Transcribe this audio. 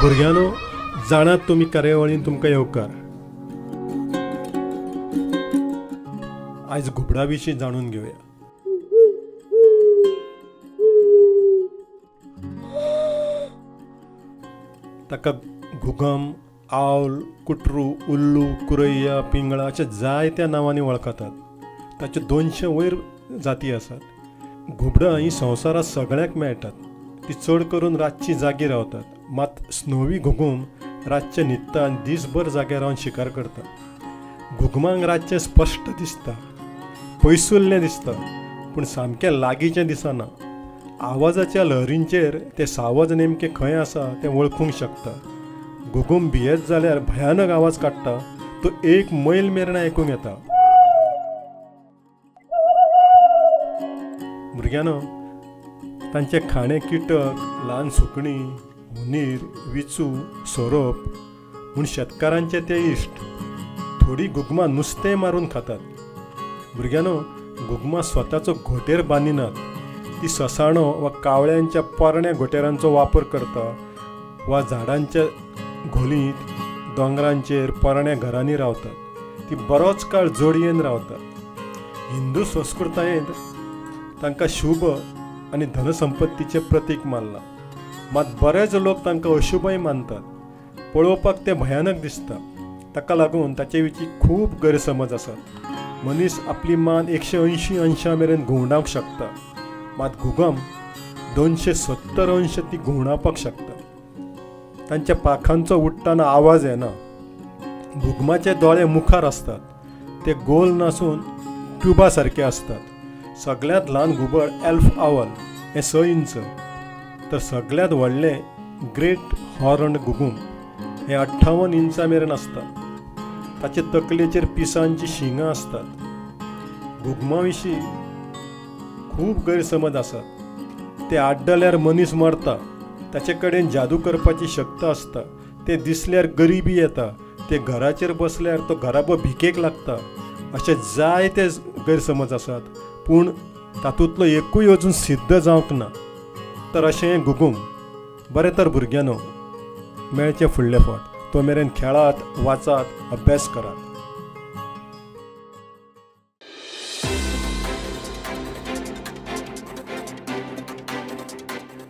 भुरग्यांनो, जाणात तुमी कार्यावळीन तुमकां येवकार. आयज घुबडा विशीं जाणून घेवया. ताका घुगम, आवल, कुटरू, उल्लू, कुरैया, पिंगळा अशा जायत्या नांवांनी वळखतात. ताच्यो 200 वयर जाती आसात. घुबडां हीं संवसारांत सगळ्याक मेळटात. ती चड करून रातची जागी रावतात. मात स्नोवी घुगूम रातचें न्हिदता आनी दीसभर जाग्यार रावन शिकार करता. घुगमांक रातचें स्पश्ट दिसता, पयसुल्लें दिसता, पूण सामकें लागींचें दिसना. आवाजाच्या लहरींचेर तें सावज नेमकें खंय आसा तें वळखूंक शकता. घुगूम भियेत जाल्यार भयानक आवाज काडटा, तो 1 मैल मेरेन आयकूंक येता. भुरग्यांनो, तांचें खाणें किटक, ल्हान सुकणीं, हुनीर, विंचू, सोरोप म्हूण शेतकारांचे ते इश्ट. थोडीं घुगमां नुस्तेंय मारून खातात. भुरग्यांनो, घुगमां स्वताचो घोंटेर बांदिनात. ती ससाणो वा कावळ्यांच्या पोरण्या घोंटेरांचो वापर करता वा झाडांच्या घोलींत, दोंगरांचेर, पोरण्या घरांनी रावतात. ती बरोच काळ जोडयेन रावतात. हिंदू संस्कृतायेंत तांकां शुभ आनी धनसंपत्तीचें प्रतीक मानलां. मात बरेच लोक तांकां अशुभय मानतात. पळोवपाक तें भयानक दिसता. ताका लागून ताचे विशीं खूब गैरसमज आसात. मनीस आपली मान 180 अंशां मेरेन घुंवडावंक शकता, मात घुगम 270 अंश ती घुंवडावपाक शकता. तांच्या पाखांचो उडटना आवाज येना. घुगमाचे दोळे मुखार आसतात. ते गोल नासून ट्युबा सारके आसतात. सगळ्यांत ल्हान घुबड एल्फ आवल हें 6 इंच, तर सगळ्यांत व्हडलें ग्रेट हॉर्न घुगूम हें 58 इंचां मेरेन आसता. ताचे तकलेचेर पिसांचीं शिंगां आसतात. घुगमा विशीं खूब गैरसमज आसात. ते आड्डल्यार मनीस मरता. ताचे कडेन जादू करपाची शक्त आसता. ते दिसल्यार गरिबी येता. ते घराचेर बसल्यार तो घराबो भिकेक लागता. अशे जायते गैरसमज आसात, पूण तातूंतलो एकूय अजून सिद्ध जावंक ना. तर अशें हें घुगूम. बरें तर भुरग्यांनो, मेळचें फुडले फावट. तो मेरेन खेळात, वाचात, अभ्यास करात.